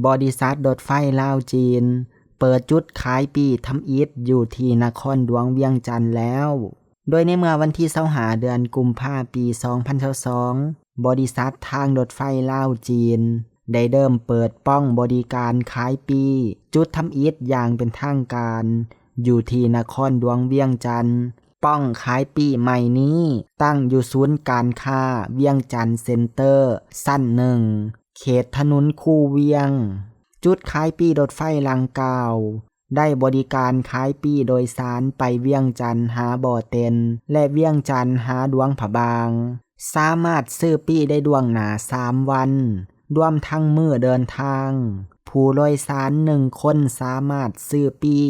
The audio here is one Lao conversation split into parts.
ບໍລິສັດລົດໄຟລາວ-ຈີນ ເປີດຈຸດຂາຍປີ້ທຳອິດຢູ່ທີ່ນະຄອນຫຼວງວຽງຈັນແລ້ວ. ໂດຍໃນເມື່ອວັນທີຊາວຫ້າ ເດືອນກຸມພາ ປີສອງພັນຊາວສອງ ບໍລິສັດທາງລົດໄຟລາວ-ຈີນ ໄດ້ເລີ່ມເປີດປ້ອງບໍລິການຂາຍປີ້ຈຸດທຳອິດຢ່າງເປັນທາງການ ຢູ່ທີ່ນະຄອນຫຼວງວຽງຈັນ. ປ້ອງຂາຍປີ້ໃໝ່ນີ້ຕັ້ງຢູ່ສູນການຄ້າວຽງຈັນເຊັນເຕີ ຊັ້ນໜຶ່ງ ເຂດຖະໜົນຄູວຽງ. ຈຸດຂາຍປີ້ລົດໄຟດັ່ງກ່າວ ໄດ້ບໍລິການຂາຍປີ້ໂດຍສານໄປວຽງຈັນຫາບໍ່ເຕັນ ແລະ ວຽງຈັນຫາຫຼວງພະບາງ, ສາມາດຊື້ປີ້ໄດ້ລ່ວງໜ້າສາມວັນ, ລວມທັງມື້ເດີນທາງ. ຜູ້ໂດຍສານໜຶ່ງຄົນສາມາດຊື້ປີ້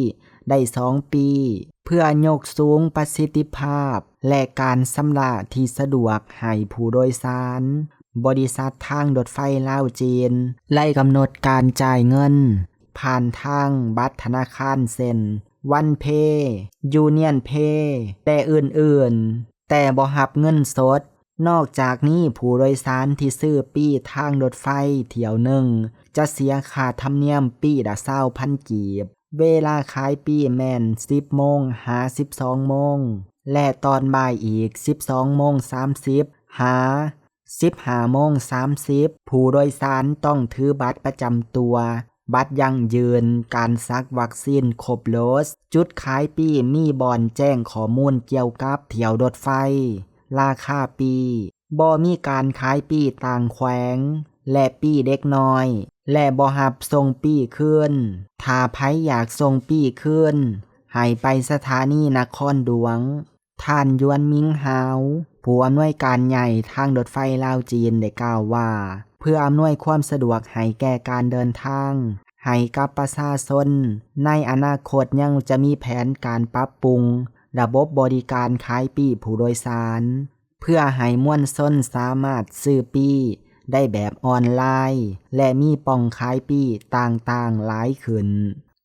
ໄດ້ສອງປີ້. ເພື່ອຍົກສູງປະສິດທິພາບ ແລະ ການຊຳລະທີ່ສະດວກໃຫ້ຜູ້ໂດຍສານ, ບໍລິສັດທາງລົດໄຟລາວ-ຈີນ ໄດ້ກຳນົດການຈ່າຍເງິນຜ່ານທາງບັດທະນາຄານ ເຊັ່ນ ວັນເພ, ຢູນຽນເພ ແລະ ອື່ນໆ, ແຕ່ບໍ່ຮັບເງິນສົດ. ນອກຈາກນີ້, ຜູ້ໂດຍສານທີ່ຊື້ປີ້ທາງລົດໄຟຖ້ຽວໜຶ່ງ ຈະເສຍຄ່າທຳນຽມປີ້ລະຊາວພັນກີບ. ເວລາຂາຍປີ້ແມ່ນສິບໂມງຫາສິບສອງໂມງ ແລະ ຕອນບ່າຍອີກສິບສອງໂມງສາມສິບຫາສິບຫ້າໂມງສາມສິບ. ຜູ້ໂດຍສານຕ້ອງຖືບັດປະຈຳຕົວ, ບັດຢັ້ງຢືນການສັກວັກຊີນຄົບໂດສ. ຈຸດຂາຍປີ້ມີບ່ອນແຈ້ງຂໍ້ມູນກ່ຽວກັບຖ້ຽວລົດໄຟ, ລາຄາປີ້, ບໍ່ມີການຂາຍປີ້ຕ່າງແຂວງ ແລະ ປີ້ເດັກນ້ອຍ ແລະ ບໍ່ຮັບສົ່ງປີ້ຄືນ. ຖ້າໃຜຢາກສົ່ງປີ້ຄືນ ໃຫ້ໄປສະຖານີນະຄອນຫຼວງ. ທ່ານ ຢວນ ມິງຮາວ ຜູ້ອຳນວຍການໃຫຍ່ທາງລົດໄຟລາວ-ຈີນ ໄດ້ກ່າວວ່າ ເພື່ອອຳນວຍຄວາມສະດວກໃຫ້ແກ່ການເດີນທາງໃຫ້ກັບປະຊາຊົນ, ໃນອະນາຄົດຍັງຈະມີແຜນການປັບປຸງລະບົບບໍລິການຂາຍປີ້ຜູ້ໂດຍສານ ເພື່ອໃຫ້ມວນຊົນສາມາດຊື້ປີ້ໄດ້ແບບອອນລາຍ ແລະ ມີປ້ອງຂາຍປີ້ຕ່າງໆຫຼາຍຂຶ້ນ.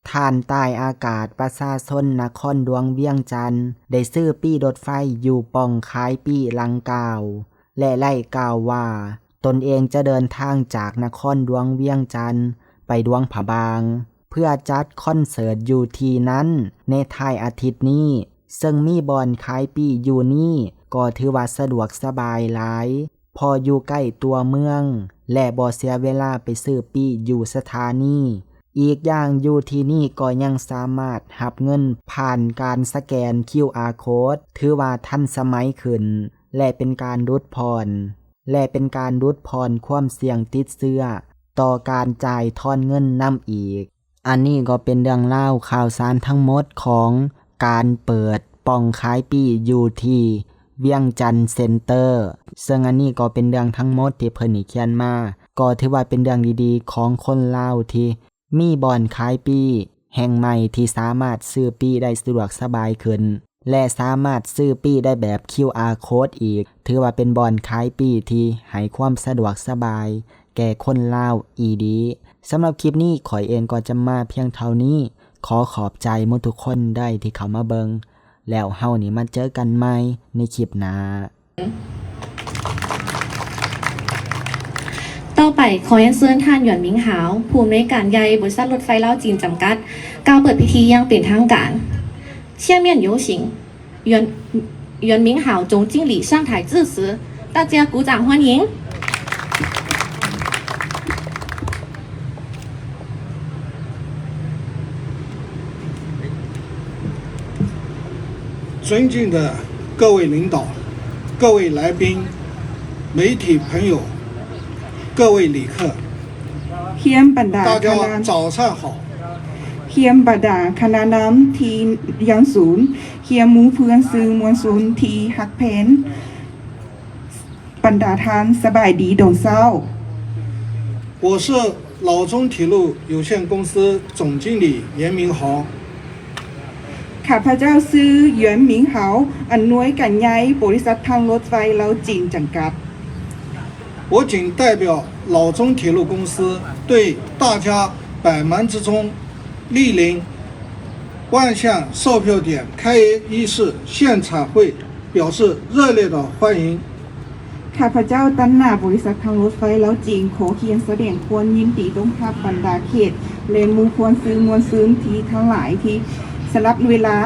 ທ່ານ ຕ່າຍອາກາດ ປະຊາຊົນນະຄອນຫຼວງວຽງຈັນ ໄດ້ຊື້ປີ້ລົດໄຟຢູ່ປ້ອງຂາຍປີ້ດັ່ງກ່າວ ແລະ ໄດ້ກ່າວວ່າ ຕົນເອງຈະເດີນທາງຈາກນະຄອນຫຼວງວຽງຈັນໄປຫຼວງພະບາງ ເພື່ອຈັດຄອນເສີດຢູ່ທີ່ນັ້ນໃນທ້າຍອາທິດນີ້. ເຊິ່ງມີບ່ອນຂາຍປີ້ຢູ່ນີ້ກໍຖືວ່າສະດວກສະບາຍຫຼາຍ, ເພາະຢູ່ໃກ້ຕົວເມືອງ ແລະ ບໍ່ເສຍເວລາໄປຊື້ປີ້ຢູ່ສະຖານີ. ອີກຢ່າງຢູ່ທີ່ນີ້ກໍຍັງສາມາດຮັບເງິນຜ່ານການສະແກນຄິວອາໂຄດ, ຖືວ່າທັນສະໄໝຂຶ້ນ ແລະ ເປັນການຫຼຸດຜ່ອນ ແລະ ເປັນການຫຼຸດຜ່ອນຄວາມສ່ຽງຕິດເຊື້ອຕໍ່ການຈ່າຍທອນເງິນນຳອີກ. ອັນນີ້ກໍເປັນເລື່ອງລາວຂ່າວສານທັງໝົດຂອງການເປີດປ່ອງຂາຍປີ້ຢູ່ທີ່ວຽງຈັນເຊັນເຕີ. ເຊິ່ງອັນນີ້ກໍເປັນເລື່ອງທັງໝົດທີ່ເພິ່ນໄດ້ຂຽນມາ, ກໍຖືວ່າເປັນເລື່ອງດີໆຂອງຄົນລາວທີ່ມີບ່ອນຂາຍປີ້ແຫ່ງໃໝ່ທີ່ສາມາດຊື້ປີ້ໄດ້ສະດວກສະບາຍຂຶ້ນ ແລະ ສາມາດຊື້ປີ້ໄດ້ແບບຄິວອາໂຄດອີກ, ຖືວ່າເປັນບ່ອນຂາຍປີ້ທີ່ໃຫ້ຄວາມສະດວກສະບາຍແກ່ຄົນລາວອີ່ຫຼີ. ສຳລັບຄລິບນີ້ ຂ້ອຍເອງກໍຈະມາພຽງເທົ່ານີ້. ຂໍຂອບໃຈໝົດທຸກຄົນເດີທີ່ເຂົ້າມາເບິ່ງ, ແລ້ວເຮົານີ້ມາເຈີກັນໃໝ່ໃນຄລິບໜ້າ. ຕໍ່ໄປ ຂໍຮຽນເຊີນທ່ານ ຢວນ ມິງຮາວ ຜູ້ອຳນວຍການໃຫຍ່ ບໍລິສັດລົດໄຟລາວ-ຈີນ ຈຳກັດ ກ່າວເປີດພິທີຢ່າງເປັນທາງການ. 下面有请 袁，袁明豪总经理上台致辞，大家鼓掌欢迎。尊敬的各位领导、各位来宾、媒体朋友、各位旅客， ຮຽມບັນດາ 大家 ຄະນະ 早上好。 ຮຽມບັນດາຄະນະນຳທີ່ຢ່າງສູງ, ຮຽມໝູ່ເພື່ອນສື່ມວນຊົນທີ່ຮັກແພງ, ບັນດາທ່ານສະບາຍດີຕອນເຊົ້າ. 我是老中铁路有限公司总经理袁明豪。 ຂ້າພະເຈົ້າຊື່ ຢວນ ມິງຮາວ ອຳນວຍການໃຫຍ່ ບໍລິສັດທາງລົດໄຟລາວ-ຈີນ ຈຳກັດ. 我谨代表老中铁路公司对大家百忙之中莅临万象售票点开业仪式现场会表示热烈的欢迎。ຂ້າພະເຈົ້າ ຕາງໜ້າບໍລິສັດທາງລົດໄຟລາວ-ຈີນ ຂໍຮຽນສະແດງຄວາມຍິນດີຕ້ອນຮັບບັນດາແຂກ ແລະ ໝູ່ເພື່ອນສື່ມວນຊົນທີ່ທັງຫຼາຍ ທີ່ສະຫຼະເວລາ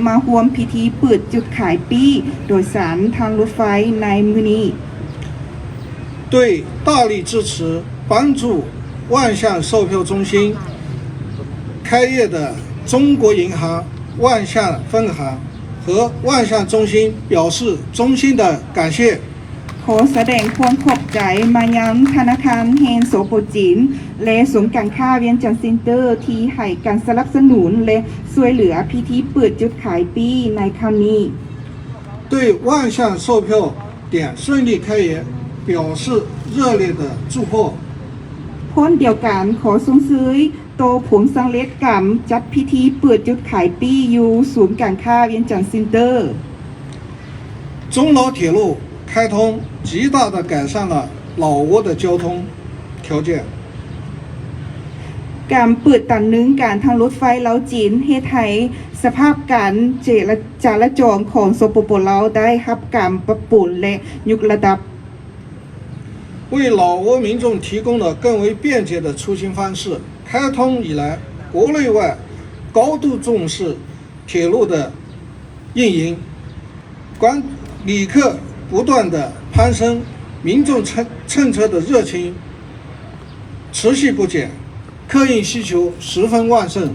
ມາຮ່ວມພິທີເປີດຈຸດຂາຍປີ້ໂດຍສານທາງລົດໄຟໃນມື້ນີ້. 对大力支持帮助万象售票中心开业的中国银行万象分行和万象中心表示衷心的感谢。 ຂໍສະແດງຄວາມຂອບໃຈມາຍັງທະນາຄານແຫ່ງ ສປ ຈີນ ແລະ ສູນການຄ້າວຽງຈັນເຊັນເຕີ ທີ່ໃຫ້ການສະໜັບສະໜູນ ແລະ ຊ່ວຍເຫຼືອພິທີເປີດຈຸດຂາຍປີ້ໃນຄັ້ງນີ້. 对万象售票点顺利开业表示热烈的祝贺。 ພ້ອມດຽວກັນ ຂໍຊົມເຊີຍຕໍ່ຜົນສຳເລັດການຈັດພິທີເປີດຈຸດຂາຍປີ້ຢູ່ສູນການຄ້າວຽງຈັນເຊັນເຕີ. 中老铁路开通极大地改善了老挝的交通条件。 ການເປີດດຳເນີນການທາງລົດໄຟລາວ-ຈີນ ເຮັດໃຫ້ສະພາບການຈະລາຈອນຂອງ ສປປ ລາວ ໄດ້ຮັບການປັບປຸງ ແລະ ຍົກລະດັບ. 为老挝民众提供了更为便捷的出行方式。开通以来，国内外高度重视铁路的运营，观旅客不断的攀升，民众乘乘车的热情持续不减，客运需求十分旺盛。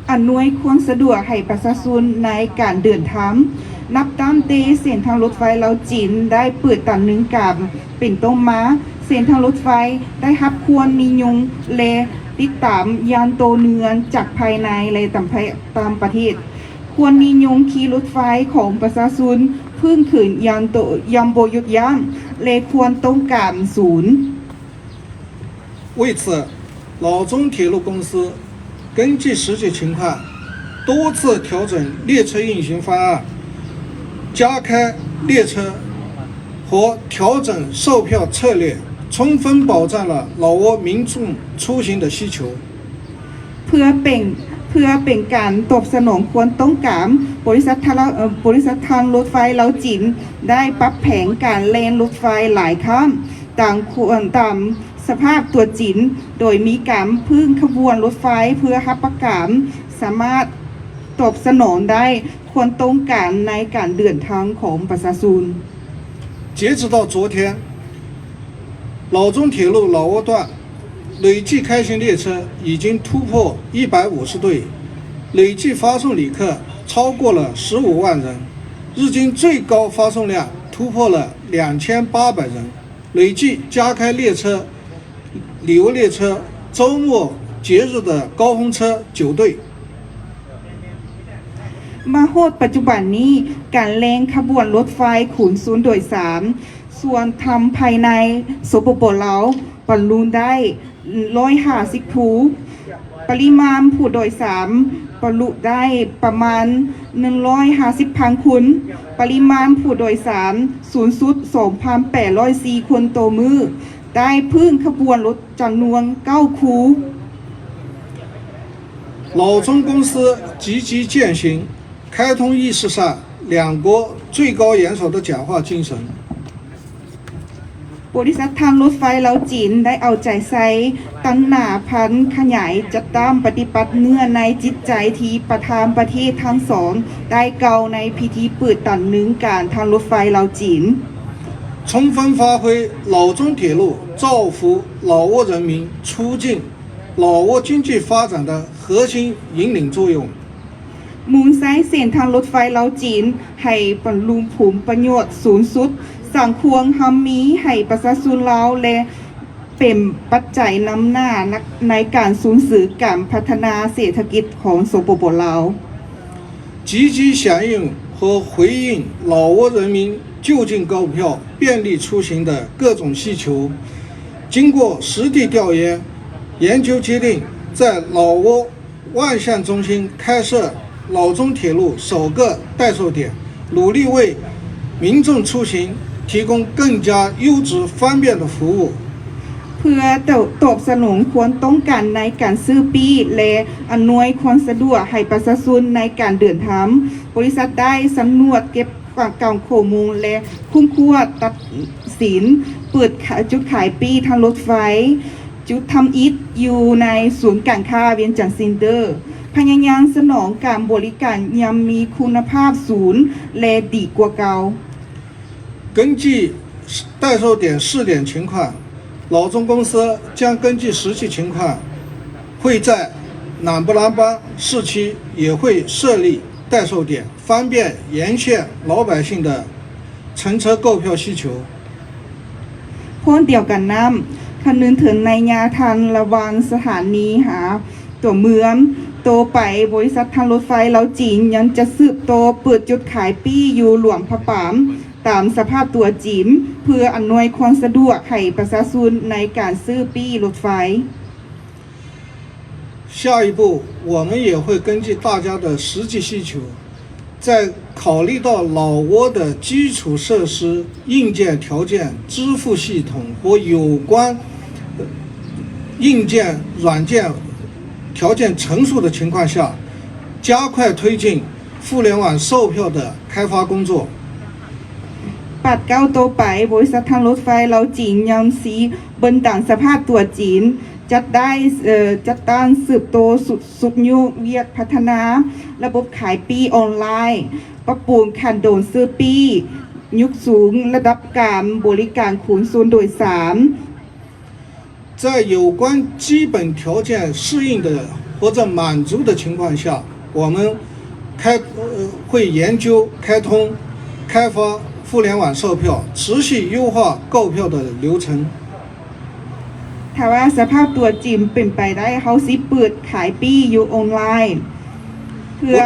ອຳນວຍຄວາມສະດວກໃຫ້ປະຊາຊົນໃນການເດີນທາງ. ນັບຕັ້ງແຕ່ເສັ້ນທາງລົດໄຟລາວ-ຈີນ ໄດ້ເປີດດຳເນີນການເປັນຕົ້ນມາ, ເສັ້ນທາງລົດໄຟໄດ້ຮັບຄວາມນິຍົມ ແລະ ຕິດຕາມຢ່າງຕໍ່ເນື່ອງຈາກພາຍໃນ ແລະ ຕ່າງປະເທດ. ຄວາມນິຍົມຂີ່ລົດໄຟຂອງປະຊາຊົນເພີ່ມຂຶ້ນຢ່າງບໍ່ຢຸດຢັ້ງ ແລະ ຄວາມຕ້ອງການສູງ. 为此，老淞铁路公司根据实际情况，多次调整列车运行方案，加开列车和调整售票策略，充分保障了老挝民众出行的需求。 ເພື່ອເປັນເພື່ອເປັນການຕອບສະໜອງຄວາມຕ້ອງການ, ບໍລິສັດທາງເອີ່ ບໍລິສັດທາງລົດໄຟລາວ-ຈີນ ໄດ້ປັບແຜນການແລ່ນລົດໄຟຫຼາຍຄັ້ງ ຕາມຄວນຕາມສະພາບຕົວຈິງ, ໂດຍມີການເພີ່ມຂະບວນລົດໄຟເພື່ອຮັບປະກັນສາມາດຕອບສະໜອງໄດ້ຄວາມຕ້ອງການໃນການເດີນທາງຂອງປະຊາຊົນ. 截止到昨天，老淞铁路老挝段累计开行列车已经突破一百五十对，累计发送旅客超过了十五万人，日均最高发送量突破了两千八百人，累计加开列车、旅游列车、周末节日的高峰车九对。 ມາຮອດປັດຈຸບັນນີ້, ການແລ່ນຂະບວນລົດໄຟຂົນສົ່ງໂດຍສານສ່ວນທາງພາຍໃນ ສປປ ລາວ ບັນລຸໄດ້ຮ້ອຍຫ້າສິບຄູ່, ປະລິມານຜູ້ໂດຍສານບັນລຸໄດ້ປະມານໜຶ່ງຮ້ອຍຫ້າສິບພັນຄົນ, ປະລິມານຜູ້ໂດຍສານສູງສຸດສອງພັນແປດຮ້ອຍສີ່ຄົນຕໍ່ມື້, ໄດ້ເພີ່ມຂະບວນລົດຈຳນວນເກົ້າຄູ່. 老淞公司积极践行开通意识上两国最高元首的讲话精神。 ບໍລິສັດທາງລົດໄຟລາວ-ຈີນ ໄດ້ເອົາໃຈໃສ່ຕັ້ງໜ້າພັນຂະຫຍາຍຈັດຕັ້ງປະຕິບັດເນື້ອໃນຈິດໃຈທີ່ປະທານປະເທດທັງສອງໄດ້ກ່າວໃນພິທີເປີດດຳເນີນການທາງລົດໄຟລາວ-ຈີນ. 充分发挥老淞铁路造福老挝人民、促进老挝经济发展的核心引领作用。 ມຸ່ງໃສ່ເສັ້ນທາງລົດໄຟລາວ-ຈີນ ໃຫ້ບັນລຸຜົນປະໂຫຍດສູງສຸດ, ສ້າງຄວາມຮັ່ງມີໃຫ້ປະຊາຊົນລາວ ແລະ ເປັນປັດໄຈນຳໜ້າໃນການສົ່ງເສີມການພັດທະນາເສດຖະກິດຂອງ ສປປ ລາວ. 积极响应和回应老挝人民就近购票、便利出行的各种需求。经过实地调研、研究决定，在老挝万象中心开设老淞铁路首个代售点，努力为民众出行提供更加优质方便的服务。 ເພື່ອຕອບສະໜອງຄວາມຕ້ອງການໃນການຊື້ປີ້ ແລະ ອຳນວຍຄວາມສະດວກໃຫ້ປະຊາຊົນໃນການເດີນທາງ, ບໍລິສັດໄດ້ສຳຫຼວດເກັບກຳຂໍ້ມູນ ແລະ ຄົ້ນຄວ້າຕັດ ສິນ ເປີດຂາຍ ຈຸດຂາຍປີ້ທາງລົດໄຟ ຈຸດທຳອິດຢູ່ໃນສູນກາງຄ້າວຽງຈັນເຊັນເຕີ ພະຍາຍາມສະໜອງການບໍລິການຢ່າງມີຄຸນນະພາບສູງ ແລະ ດີກວ່າເກົ່າ. 根据代售点试点情况，老中公司将根据实际情况，会在南布拉巴市区也会设立代售点，方便沿线老百姓的乘车购票需求。 ພ້ອມດຽວກັນນັ້ນ, ຄຳນຶງເຖິງໄລຍະທາງລະຫວ່າງສະຖານີຫາຕົວເມືອງ, ຕໍ່ໄປບໍລິສັດທາງລົດໄຟລາວຈີນຍັງຈະສືບຕໍ່ເປີດຈຸດຂາຍປີ້ຢູ່ຫຼວງພະບາງ ຕາມສະພາບຕົວຈິງ ເພື່ອອຳນວຍຄວາມສະດວກໃຫ້ປະຊາຊົນໃນການຊື້ປີ້ລົດໄຟ. 下一步，我们也会根据大家的实际需求，在考虑到老挝的基础设施、硬件条件、支付系统和有关硬件、软件条件成熟的情况下，加快推进互联网售票的开发工作。 ປັດເກົ້າຕໍ່ໄປ, ບໍລິສັດທາງລົດໄຟລາວຈີນຍັງຊິເບິ່ງຕາມສະພາບຕົວຈິງ ຈັດໄດ້ ເອີ ຈັດຕັ້ງສືບຕໍ່ຊຸກຍູ້ວຽກພັດທະນາລະບົບຂາຍປີ້ອອນລາຍ, ປັບປຸງຂັ້ນຕອນຊື້ປີ້, ຍົກສູງລະດັບການບໍລິການຂົນສົ່ງໂດຍສານ. 在有关基本条件适应的或者满足的情况下，我们开呃会研究开通开发互联网售票，持续优化购票的流程。 ຖ້າວ່າສະພາບຕົວຈິງເປັນໄປໄດ້, ເຮົາຊິເປີດຂາຍປີ້ຢູ່ອອນລາຍ ເພື່ອ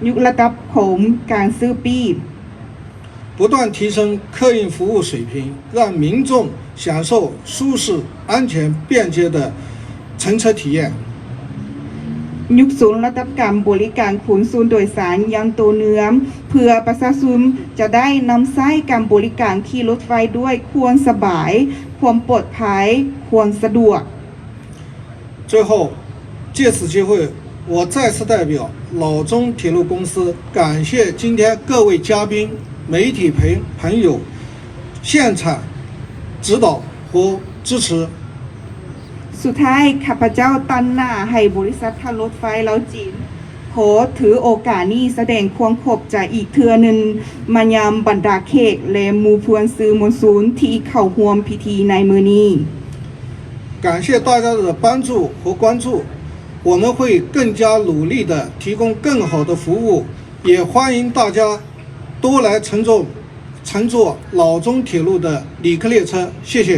ຍົກລະດັບຂອງການຊື້ປີ້. 不断提升客运服务水平，让民众享受舒适、安全、便捷的乘车体验。 ຍຸກສູນລະດັບການບໍລິການຂົນສົ່ງໂດຍສານຢ່າງຕໍ່ເນື່ອງ ເພື່ອປະຊາຊົນຈະໄດ້ນຳໃຊ້ການບໍລິການຂີ່ລົດໄຟດ້ວຍຄວາມສະບາຍ, ຄວາມປອດໄພ, ຄວາມສະດວກ. 最后，借此机会，我再次代表老中铁路公司感谢今天各位嘉宾、媒体朋朋友现场指导和支持。 ສຸດທ້າຍ, ຂ້າພະເຈົ້າຕາງໜ້າໃຫ້ບໍລິສັດທາງລົດໄຟລາວຈີນ ຂໍຖືໂອກາດນີ້ສະແດງຄວາມຂອບໃຈອີກເທື່ອໜຶ່ງ ມາຍັງບັນດາແຂກ ແລະ ໝູ່ເພື່ອນສື່ມວນຊົນທີ່ເຂົ້າຮ່ວມພິທີໃນມື້ນີ້. 感谢大家的帮助和关注，我们会更加努力地提供更好的服务，也欢迎大家多来乘坐乘坐老中铁路的旅客列车。谢谢。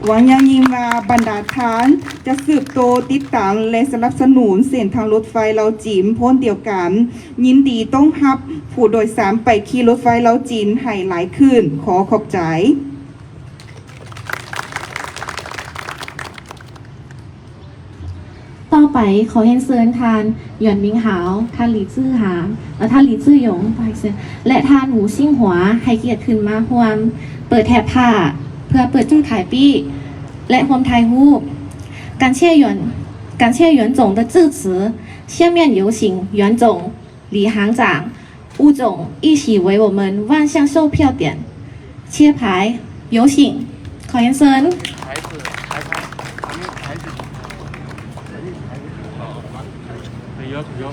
ຫວັງຢ່າງຍິ່ງວ່າບັນດາທ່ານຈະສືບຕໍ່ຕິດຕາມ ແລະ ສະໜັບສະໜູນເສັ້ນທາງລົດໄຟລາວຈີນ. ພ້ອມດຽວກັນ, ຍິນດີຕ້ອນຮັບຜູ້ໂດຍສານໄປຂີ່ລົດໄຟລາວຈີນໃຫ້ຫຼາຍຂຶ້ນ. ຂໍຂອບໃຈ. ຕໍ່ໄປ ຂໍຮຽນເຊີນທ່ານ ຢວນມິງຫາວ, ທ່ານ ຫຼີ ຈື່ຫາງ ແລະ ທ່ານ ຫຼີ ຈື່ຢົງ ແລະ ທ່ານ ໝູຊິງຫົວ ໃຫ້ກຽດຂຶ້ນມາຮ່ວມເປີດແຖບຜ້າ ເພື່ອເປີດຈຸດຂາຍປີ້ ແລະ ຮ່ວມຖ່າຍຮູບ. 感谢袁感谢袁总的致辞，下面有请袁总 李行长、吴总一起为我们万象售票点揭牌，有请。 ຂໍຮຽນເຊີນ. あの、よく、よく、